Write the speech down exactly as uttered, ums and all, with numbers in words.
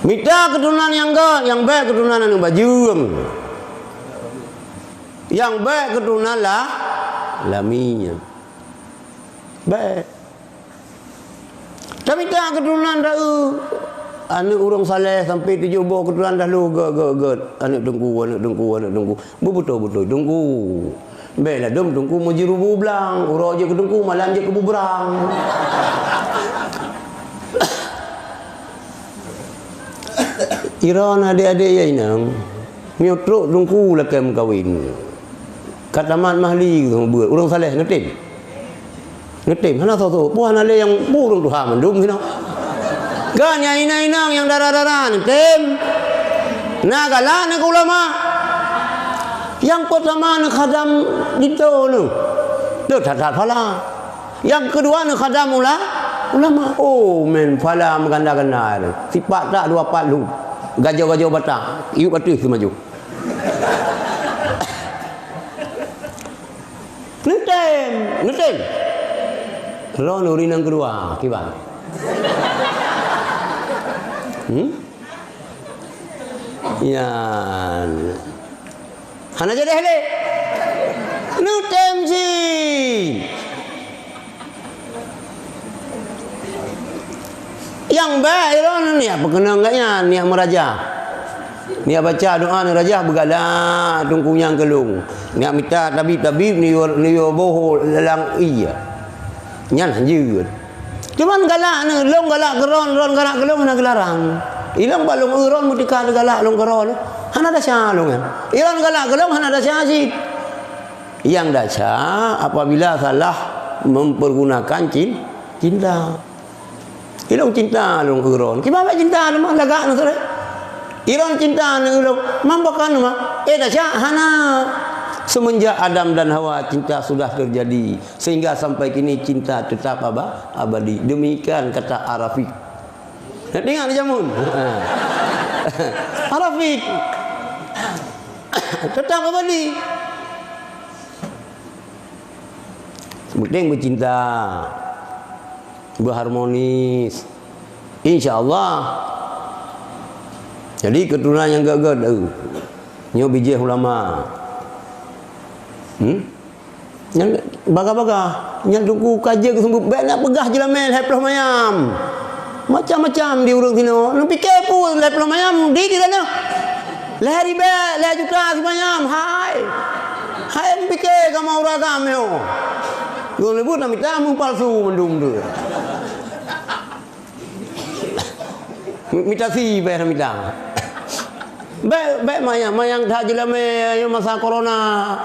Mita keuturonan nyang gét, nyang bék keuturonan aneuk bajeueng. Nyang bék keuturonan la-, lami nyan. Bék. Tamita keuturonan dahulu. Aneuk ureueng saleh sampai tujoh boh keuturonan dahulu gét, gét, gét. Aneuk teungku, aneuk teungku, aneuk teungku. Beubeutôi-beutôi teungku. Bék ladôm teungku meujirubu blang, uroe jeuet keu teungku, malam jeuet keu bubrang. Iron adék-adék ya inong, meunyoe trok teungku lakée meukawen. Ka tamat mahli keu buet, ureueng saleh neutem. Neutem, hana soe-soe. Peue hana lé nyang peue ureueng tuha mandum sinoe. Kan nyang inong-inong nyang dara-dara neutem. Na galak neuh keu ulama. Nyang peutama neuh khadam linto neuh. Teuh that-that phala. Nyang keudua neuh khadam ula-, ulama. Oh, men phala meuganda-ganda neuh. Sipat tak dua pat lhut. Gajoh-gajoh batang. Iyup ateueh keu maju. Neutem, neutem. Droeneuh ureueng inong keudua, kiban. Hmm? Nyan. Hana jadeh lé. Neutem cit. Nyang bék droeneuh niat peukeunong gét nyan, niat meuraja. Niat baca doa neuraja beugalak teungku nyang keu lôn. Niat mita tabib-tabib neuyue, neuyue boh lam ié. Nyan hanjeuet. Cuman galak neuh, lôn galak keu droen, droen galak keu lôn hana geularang. Ilôn bak lôn eu droen meutika teugalak lôn keu droen. Hana desya lôn nyan. Iron galak keu lôn hana desya cit. Nyang desya apabila salah mempergunakan cin-, cinta. Ilôn cinta lôn keu droen. Kiban bék cinta lôn mah lagak neuh sirek. Iron cinta neuh keu lôn, mam pakon mah. Eh, desya hana. Semenjak Adam dan Hawa cinta sudah terjadi, sehingga sampai kini cinta tetap aba-, abadi. Demikian kata Arafik. Nak ingat jameun? Ha. Arafik. Tetap abadi. Penting beucinta, beuharmonis. Insya Allah. Jadi, keuturonan nyang gét-gét, eh, nyoe bijéh ulama. Hmm? Nyang baga-baga, nyang teungku ka jeuet geuseumeubeuet, bék na peugah jeulamé lhée ploh mayam. Macam-macam di ureueng sinoe. Neupike peue lhée ploh mayam di, di tanoh. Lhée ribée, lhée juta simayam, hai. Hai neupike kamoe ureueng agam nyoe. Ureueng leubeh na mita meupalsu mandum tu. Mi-, mita si bék na mita. Bék, bék mayang, mayang that jeulamé masa corona.